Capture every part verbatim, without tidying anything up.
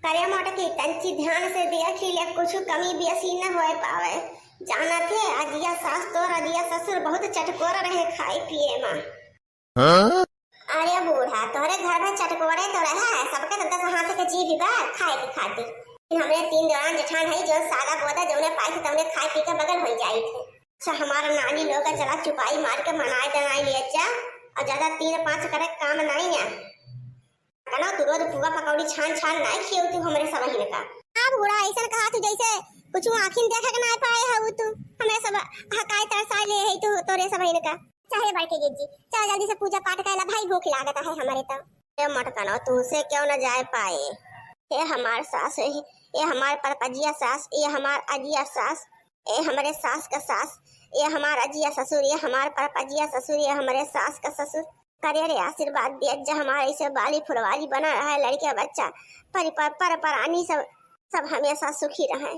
अरे मोटकी, तंची ध्यान से देखी ले, कुछ कमी बेसी न होए पावे। जानत है, अजिया सास तोर अजिया ससुर बहुत चटकोर रहे खाए पिए मा। हाँ? अरे बूढ़ा, तोहरे घर में चटकोरे तो रहे, सबके तो दस हाथ के जीभ बा खाए के खातिर। लेकिन हमरे तीन देवरान जेठान है, जो सादा बोदा जौने पाई थे तौने खाए पी के बगल हो जाई थे। अच्छा, हमारा नानी लोग का चला चुपाई मार के मनाए दनाए ले जा, और ज्यादा तीन पाँच करे काम नहीं है। कनो तू रोज पुआ पकौड़ी छान छान नाय खियो तू हमरे सबहिन का। का बूढ़ा ऐसन कहा तू जैसे कुछ आँखिन देखे के नाय पाए हऊ तू। हमरे सब हकाए तरसाए ले है तू तोरे सबहिन का। चाहे बड़के जिज्जी, चल जल्दी से पूजा पाठ कर ला भाई, भूख लागत है हमरे तो। ए मटकनो, तू से क्यों न जाए पाए? ए हमार सास, ए, ए हमार परपजिया सास, ए हमार अजिया सास, ए हमरे सास का सास, ए हमार अजिया ससुर, ए हमार परपजिया ससुर, ए हमरे सास का ससुर। करे रे आशीर्वाद दिया जा हमार ऐसे बाली फुलवाली बना रहा है लड़के बच्चा, पर, पर, पर, परानी सब, सब हमेशा सुखी रहे।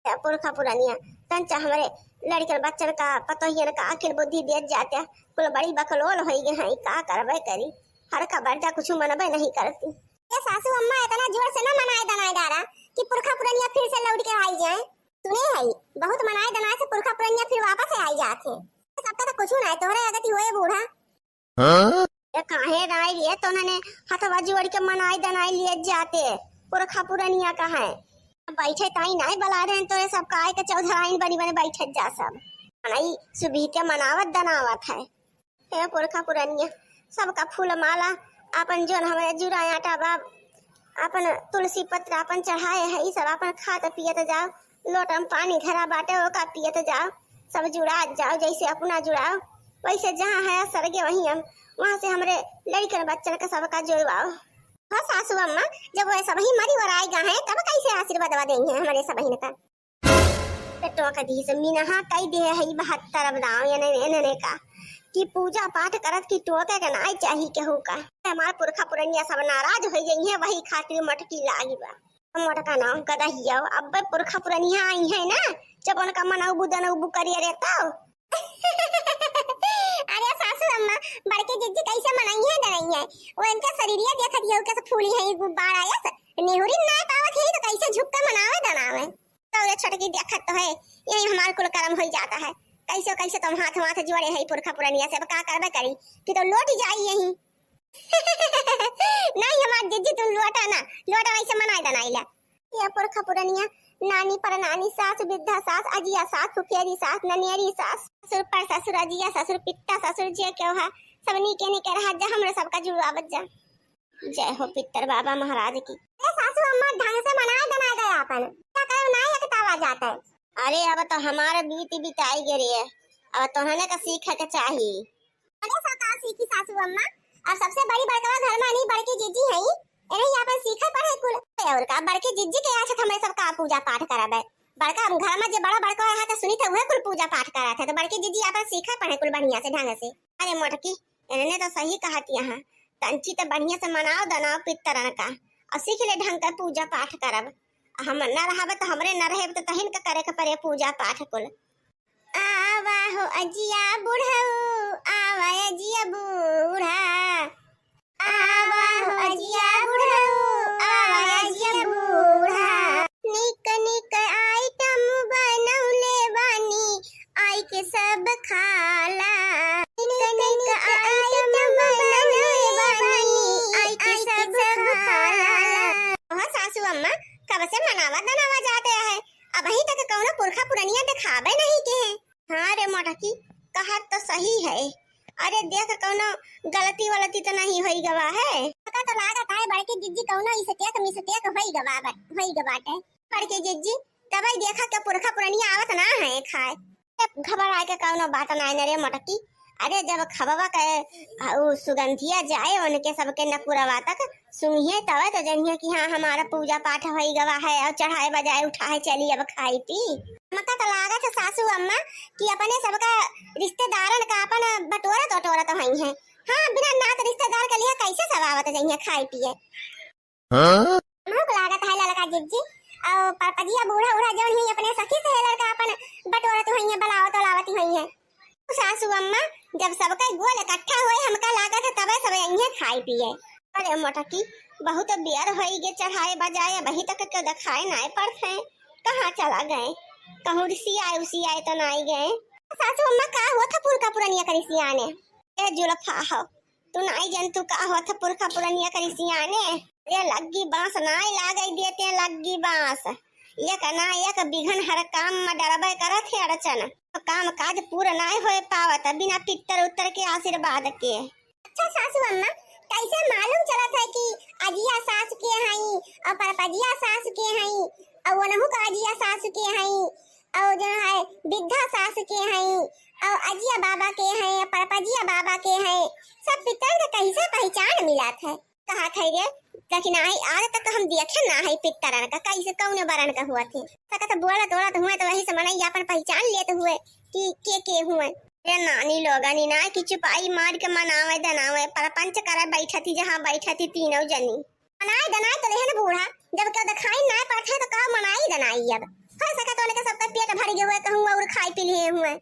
ए पुरखा पुरनिया, तंचा हमरे लड़कन बच्चन का, पतोहियन का अकिल बुद्धि दिया जाते, कुल बड़ी बकलोल होई गए हैं, का करबे करी, हर का बर्जा कुछ मनबे नहीं करती। ए सासू अम्मा, इतना जोर से ना मनाए दनाए डारा कि पुरखा पुरनिया फिर से लौट के आई जाए। सुने है, बहुत मनाए दनाए से पुरखा पुरनिया फिर वापस आई जात है। सबका तो कुछ ना है, तोहरे अगति होए बूढ़ा। हाँ? ए काहे राय रे, तो उन्होंने हथवा जोड़ के मनाई दनाई लिए जाते, पुरखा पुरनिया का है। बैठे ताई नाई बला रहे, तोरे सब काय के चौधराइन बनी बने बैठे जा सब। मनाई सुबह के मनावत दनावत है। हे पुरखा पुरनिया, सबका फूल माला, आपन जोन हमारे जुरा आटा बा, आपन तुलसी पत्र आपन चढ़ाए है, ई सब आपन खात पियत जाओ। लोटम पानी धरा बाटे, ओका पियत जाओ, सब जुड़ात जाओ, जैसे अपना जुड़ाओ, वैसे जहाँ है सरगे वहीं हम, वहाँ से हमरे लड़कन बच्चन के सबका जुड़वाओ। हो सासू अम्मा, जब वह सब ही मरी वराई गा हैं, तब कैसे आशीर्वाद देंगे हमारे सब ही का? तो टोक दी से मीनहा कई दे है बहत्तर अब दाव, यानी इन्हने का कि पूजा पाठ करत की टोके के नाई चाही केहू का। हमार पुरखा पुरनिया सब नाराज हो जाई है, वही खातिर मटकी लागी बा। मोटका नाम गदहिया, अब पुरखा पुरनिया आई है ना, जब उनका मनौबू दनौबू करिए रे तब। अरे सासू अम्मा, बड़के जिज्जी कैसे मनई है डरई है, वो इनके शरीरिया देखत यहू कैसे फूली है गुब्बारा यस, निहुरी ना पावत है तो कैसे झुक के मनावे दनावे। तो ये छोटकी देखत तो है, यही हमार कुल कर्म हो जाता है, कैसे कैसे तुम हाथ वाथ जोड़े है पुरखा पुरनिया से, अब का करबे करी कि तो लौट जाई यही। नहीं हमार जिज्जी, तुम लोटा ना, लोटा वैसे मनाई दनाई ला। ये पुरखा पुरनिया, नानी परनानी, सास वृद्धा सास, अजिया सास, फुफेरी सास, ननियरी सास, ससुर पर ससुर, अजिया ससुर, पित्ता ससुर, जे क्यों है, सब नीके नीके रहा जा, हमरे सबका जुड़वावत जा। जय हो पित्तर बाबा महाराज की। ए सासू अम्मा, ढंग से मनाए दनाए गए आपन, क्या करो ना एकतावा जाता है। अरे अब तो हमारा बीत बिताई गे रे, अब तोहने का सीखे के चाही। अरे सा का सीखी सासू अम्मा, अब सबसे बड़ी बड़कवा घर में नहीं बड़की जिज्जी है, इन्हें आपन सीखे पढ़े कुल। और का बड़की जिज्जी के आछत हमरे सब का पूजा पाठ करब है, बड़का हम घर में जे बड़ा बड़का है तो सुनी थे वह कुल पूजा पाठ करा थे, तो बड़की जिज्जी आपन सीखे पढ़े कुल बढ़िया से ढंग से। अरे मोटकी, इन्हें तो सही कहा थी यहाँ, तंची तो बढ़िया से मनाओ दनाओ पितरन का, और सीख ले ढंग का पूजा पाठ करब। हम न रहब तो हमरे न रहे तो तहिन का करे के पड़े पूजा पाठ कुल। आवा हो अजिया बुढ़ऊ, आवा अजिया बूढ़ा। आवा हो अजिया बुढ़ऊ, आवा अजिया बूढ़ा। निक निक आइटम बनौले बानी, आई के सब खाला। निक निक आइटम बनौले बानी, आई के सब खाला। हाँ सासू अम्मा, कब से मनावा दनावा जाते हैं, अबहीं तक कौनो पुरखा पुरनिया देखाबे नहीं के। हाँ रे मोटकी, कहत तो सही है। अरे देख, कौनो गलती वलती तो नहीं होई गवा है? पता तो लागत है बड़की जिज्जी कौनो इस्टेक मिस्टेक होई गवा बा-, होई गवा बाटे। बड़की जिज्जी, तबई देखा के पुरखा पुरनिया आवत ना है खाए। ए, घबराए के कौनो बात ना है न रे मोटकी। अरे जब खबवा के, आ, उ सुगंधिया जाए उनके सबके नकुरवा तक, सुनिए तबे तो जनिए कि हाँ, हमारा पूजा पाठ होई गवा है और चढ़ाए बजाए उठाए चली अब खाई पी। हमका तो लागत है सासू अम्मा कि अपने सबका रिश्तेदारन का अपन बटोरत वटोरत होई हैं। हाँ, बिना नात रिश्तेदार के लिए कैसे सब आवत जाइए खाए पिए? हाँ? हमको लागत है ललका जिज्जी और परपजिया बूढ़ा उढ़ा जौन ही अपने सखी सहेलर का अपन बटोरत होई हैं, बुलावत उलावत होई हैं। सासू अम्मा, जब सबका गोल इकट्ठा होए, हमका लागत है तबे सब अइहें खाए पिए। अरे मोटकी, बहुत बेर होई गे चढ़ाए बजाए, अबही तक के देखाए नाय पड़त है। कहाँ चला गए? कहूँ रिसियाए उसियाए तो नाय गए? सासू अम्मा, का होत है पुरखा पुरनिया का रिसियाने? ए जुल्फा हो, तू नाई जन तू का होत है पुरखा पुरनिया का रिसियाने? अरे लग्गी बाँस नाई लागई देते, लग्गी बाँस। एक ना एक बिघन हर काम में डरबे करत है अड़चन। काम काज पूरा नाय होए पावत बिना पित्तर उत्तर के आशीर्वाद के। अच्छा सासू अम्मा, कैसे मालूम चलत है कि अजिया सास के हई और परपजिया सास के हई और ओनहु का अजिया सास के हई और जो है बिद्धा सास के हई और अजिया बाबा के हई, परपजिया बाबा के हई? सब पित्तर के कैसे पहचान मिलत है? कहा खैरे, लेकिन आई आज तक हम देखे ना है पित्तरन का, कैसे कौन बरन का हुआ थे। सकत बोलत ओलत हुए तो वही से मनई अपन पहचान लेत हुए कि के के हुए। ए नानी लोगनी ना कि चुपाई मार के मनावे दनावे, परपंच करे बैठती जहाँ बैठती तीनों जनी। मनाए दनाए तो लेहन बूढ़ा, जब केहू देखाई ना पड़त है तो का मनाई दनाई अब। हो सकत उनके सबका पेट भर गए हुए, कहूँ और खाए पी लिए हुए।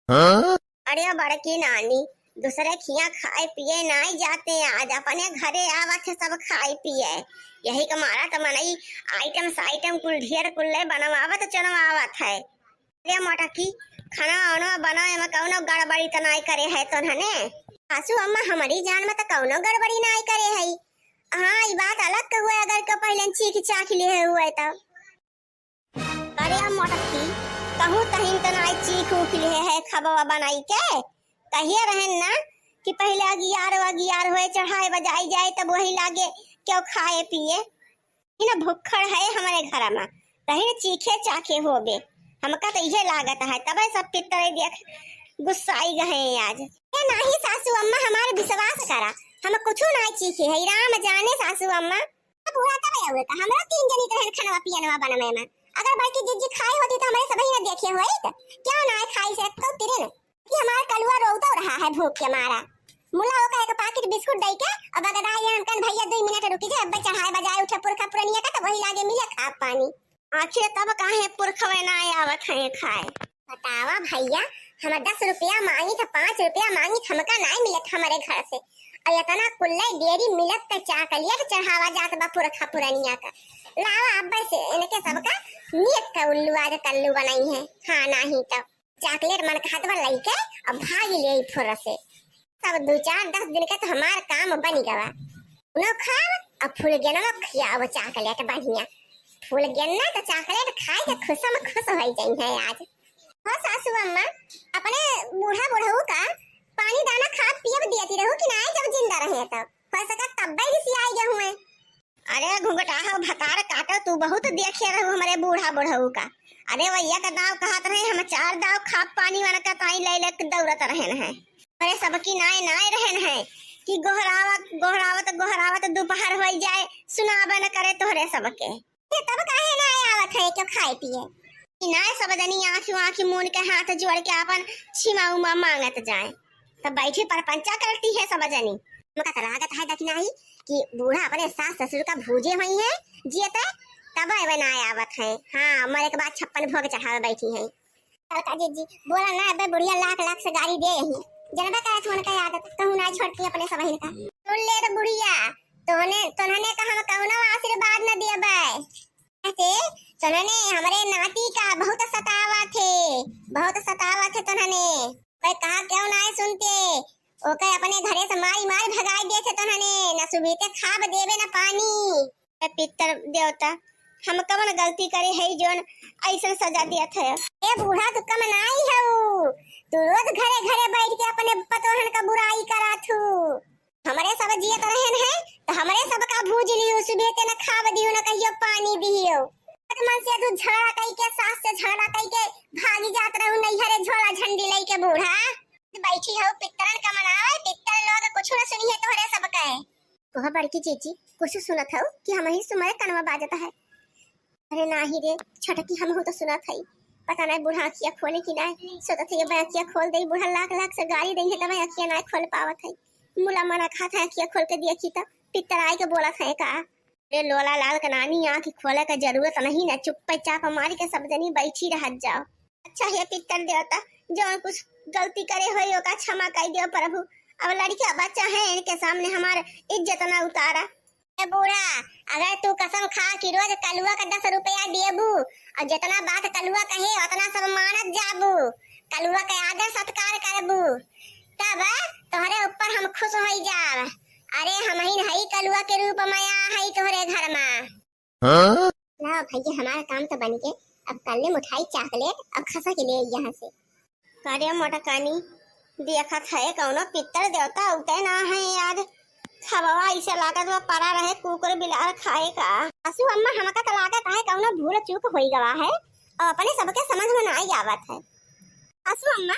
हाँ? अरे बड़की नानी, दूसरे खिया खाए पिए नाई जाते, आज अपने घरे आवत है सब खाए पिए। यही के मारा तो मनई आइटम साइटम कुल ढेर कुल्ले बनवावत चनवावत है। अरे मोटकी, खाना वाना बनाए में कौनो गड़बड़ी तो नाई करे है तोन्हने? सासू अम्मा, हमारी जान में तो कौनो गड़बड़ी नाई करे है। हाँ, ई बात अलग के हुए, अगर के पहले चीख चाख लिए हुए तो। अरे मोटकी, कहूँ तहिन त नाई चीख उख लिहे है खबवा बनाई के। कहिए रहन ना कि पहले अगियार अगियार होए, चढ़ाए बजाई जाए, तब वही लागे क्यों खाए पिए। ई ना भुक्खड़ है हमारे घर में, तहिन चीखे चाखे होबे। हमका तो इहे लागत है, तबे सब पित्तरे देख गुस्साई गए आज। ए नाही सासू अम्मा, हमारे विश्वास करा, हम कुछ नाई चीखे है, राम जाने सासू अम्मा। बूढ़ा तब आवे का, हमरा तीन जनी के रहन खानवा पियनवा बनवे में। अगर बड़की जिज्जी खाई होती तो हमरे सबही न देखे होइत। क्यों ना खाई से एको तिरिन कि हमार कलुआ रोउतो रहा है भूख के मारा। मुला ओका एक पाकिट बिस्कुट दई के अब बगदाई हम कन, "भैया दुई मिनट रुकी जे, अब्बे चढ़ाए बजाए उठे पुरखा पुरनिया का, तो वही लागे मिले खाब पानी।" आखिर तब काहे पुरखवे ना आवत हैं खाए? बतावा भैया, हम दस रुपया मांगी था, पाँच रुपया मांगी था, हमका नाई मिलत हमरे घर से। और इतना कुल्ले डेरी मिलत त चॉकलेट चढ़ावा जात बा पुरखा पुरनिया का। लावा अब्बे से इनके सबका नियत का उल्लू आज कल्लू बनाई है। हाँ, नाही तो चॉकलेट मन कहत बा लइके अब भाग ले फुर से। सब दू चार दस दिन के तो हमार काम बनी गवा। उनो खाव और फूल गेनवा खियाव चॉकलेट बढ़िया। फूल गेनना तो चॉकलेट खाए के खुश में खुश हो जाई है आज। हो सासू अम्मा, अपने बूढ़ा बुढ़ऊ का पानी दाना खाद पियब दियती रहू कि नाय, जब जिंदा रहे तब। हो सका तब्बे रिसियाई गए हुए। अरे घुंघटा हो भतार काटो, तू बहुत देखे रहू हमरे बूढ़ा बुढ़ऊ का। अरे वैया का दाव कहत रहे, हम चार दाव खाद पानी वाला का ताई ले ले दौड़त रहन है। अरे सबकी नाय नाय रहन है कि गोहरावत गोहरावत गोहरावत दोपहर हो जाए, सुनाबे न करे तोहरे सबके। ये तब काहे ना आवत है क्यों खाए पिए? कि ना सब जनी आँखी आँखी मून के हाथ जोड़ के आपन छिमा उमा मांगत जाए। तब बैठी परपंचा करती है सब जनी। हमका तो लागत है दखिनाही कि बूढ़ा अपने सास ससुर का भूजे हुई है जियते, तब एवे ना आवत है। हाँ, मरे के बाद छप्पन भोग चढ़ावे बैठी है। काका जी, जी, बोला ना, अबे बुढ़िया लाख लाख से गारी दे यही। जनबे करत होन का आदत, कहूँ ना छोड़ती अपने सबहिन का। सुन ले रे बुढ़िया, तोने, तोहने का हम कौनो आशीर्वाद न दियबे। ऐसे तोहने हमरे नाती का बहुत सतावा थे, बहुत सतावा थे तोहने। कोई कहा क्यों ना सुनते, ओके अपने घरे से मारी मारी भगाई दे थे तोहने, न सुबीते खाब देवे न पानी। ए पितर देवता, हम कवन गलती करे है जोन ऐसन सजा दिया थे? ए बूढ़ा, तू कम नाई हऊ, तू रोज घरे घरे बैठ के अपने पतोहन का बुराई करा थू। हमरे सब जियत रहन है तो हमरे सब का भूज लियो, सुबह ते न खाब दियो न कहियो पानी दियो। मन से तू झगड़ा कई के, सास से झगड़ा कई के भागी जात रहू नैहरे झोला झंडी लई के बूढ़ा। बैठी हो पितरन का मनावे, पितर लोग कुछ न सुनिए तोहरे सब कहे। कहो बड़की जीजी, कुछ सुनत हो कि हम ही सुमरे कनवा बाजत है? अरे नाही रे छोटकी, हम हो तो सुनत हई। पता नहीं बूढ़ा अखिया खोले कि नहीं, सोचत है ये अखिया खोल दे, बूढ़ा लाख लाख से गाली दे है तब अखिया नहीं खोल पावत है। मुला मना खात है अखिया खोल के देखी तो पितर आई के बोलत है का। रे लोला लाल के नानी, आँख खोले के जरूरत नहीं ना, चुप्पे चाप मारी के सब जनी बैठी रहत जाओ। अच्छा हे पितर देवता, जौन कुछ गलती करे होई ओका क्षमा कर दियो प्रभु। अब लड़का बच्चा है, इनके सामने हमार इज्जत ना उतारा। ए बूढ़ा, अगर तू कसम खा कि रोज कलुआ का दस रुपया देबू और जितना बात कलुआ कहे उतना सब मानत जाबू, कलुआ के आदर सत्कार करबू, तब तोहरे ऊपर हम खुश होई जाब। अरे हमहिन हई कलुआ के रूप में आ हई तोहरे घर में। हाँ? लाओ भैया, हमारा काम तो बन गए। अब कल ले मिठाई, चॉकलेट और खसा के ले आई यहाँ से। अरे मोटकानी, देखत है कौनो पितर देवता उते ना है यार। खबवा ऐसे लागत बा पड़ा रहे कुकुर बिलार खाए का। सासू अम्मा, हमका तो लागत है कौनो भूल चूक होई गवा है और अपने सबके समझ में ना आई आवत है। सासू अम्मा,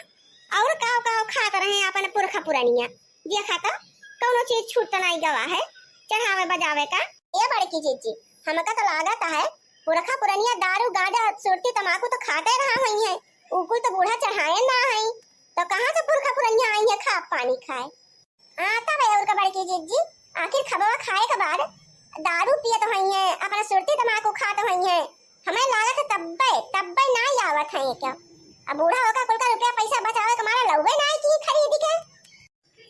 और काव काव खात रहे अपन पुरखा पुरनिया, देखा तो कौनो चीज छूट तो नहीं गवा है चढ़ावे बजावे का। ए बड़की जीजी, हमका तो लागत है पुरखा पुरनिया दारू गांजा सुरती तमाकू तो खाते रहा हुई है, उ कुल तो बूढ़ा चढ़ाए ना है, तो कहाँ से पुरखा पुरनिया आई है खा पानी खाए? हाँ तब और का बड़की जीजी, आखिर खबवा खाए के बाद दारू पियत हुई है, अपना सुरती तमाकू खात हुई है, हमें लागत है तब्बे तब्बे ना ही आवत है ये क्या? अब बूढ़ा होकर कुल का रुपया पैसा बचावे के मारा लउवे ना है कि खरीद के।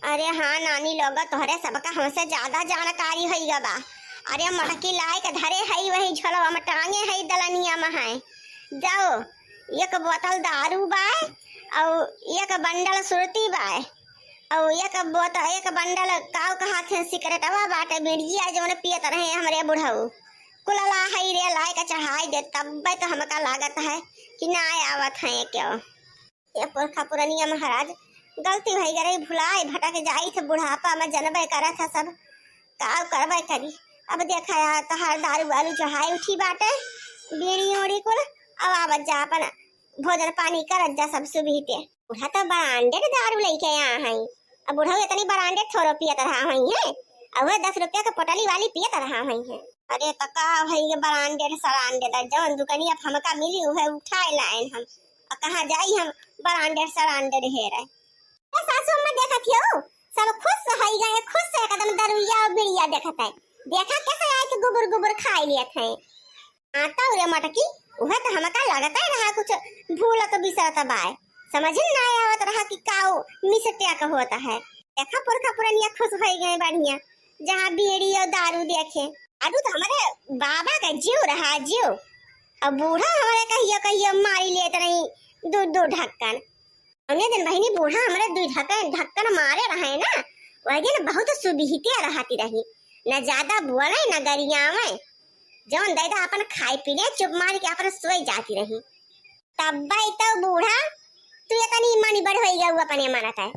अरे हाँ नानी लोग, तोहरे सबका हमसे ज्यादा जानकारी होई गा बा। अरे मटकी लाए के धरे हई, वही झोलवा में टांगे हई, दलनिया में है। जाओ, एक बोतल दारू बाय, और एक बंडल सुरती बाय, और एक बोतल, एक बंडल काव कहात है, सिगरेटवा बाटे, बीड़िया जौन पियत रहे हमरे बुढ़ऊ, कुल ला हई रे, लाए के चढ़ाई दे, तब्बे तो हमका लागत है कि ना आवत है क्यों। ए पुरखा पुरनिया महाराज, गलती भई गई, भुलाए भटक जाई थे, बुढ़ापा में जनबे करत है सब, का करबे करी। अब देखा यार, तहार दारू वारू चढ़ाई उठी बाटे, बीड़ी उड़ी कुल, अब आवत जा अपन भोजन पानी करत जा सब सुबीते। बूढ़ा तो ब्रांडेड दारू लेके आ है, अब बूढ़ा इतनी ब्रांडेड थोड़ो पियत रहा हुई है, अब वह दस रुपया के पोटली वाली पियत रहा हुई है। अरे तो का भई के ब्रांडेड सरांडेड, जौन दुकनिया पे हमका मिली उहे उठाए लाएन हम, और कहाँ जाई हम ब्रांडेड सरांडेड हेरे। ए सासू अम्मा देखत हियो, सब खुश होई गए, खुश एकदम दरुइया और बिड़िया देखत है। देखा कैसे आए के गुबुर गुबुर खाए लियत है। हाँ तौ रे मटकी, उहे तो हमका लगत है रहा कुछ भूलत बिसरत बाय, समझ में ना आवत रहा कि काऊ मिसटेक होत है। देखा पुरखा पुरनिया खुश होई गए बढ़िया, जहाँ बीड़ी और दारू देखे। दारू तो हमारे बाबा का जीव रहा जीव, और बूढ़ा हमारे कहियो कहियो मारी लेत रही दू दू ढक्कन। उन्हें दिन बहिनी बूढ़ा हमरे दुई ढक्कन, ढक्कन मारे रहे ना, वही दिन बहुत सुबिहितिया रहती रही, न ज्यादा बोले न गरियावे, जौन दे दा अपन खाए पी ले, चुप मार के अपन सोई जाती रही। तब्बे तो बूढ़ा तू इतनी मनी बड़ होई गऊ अपने मनत है।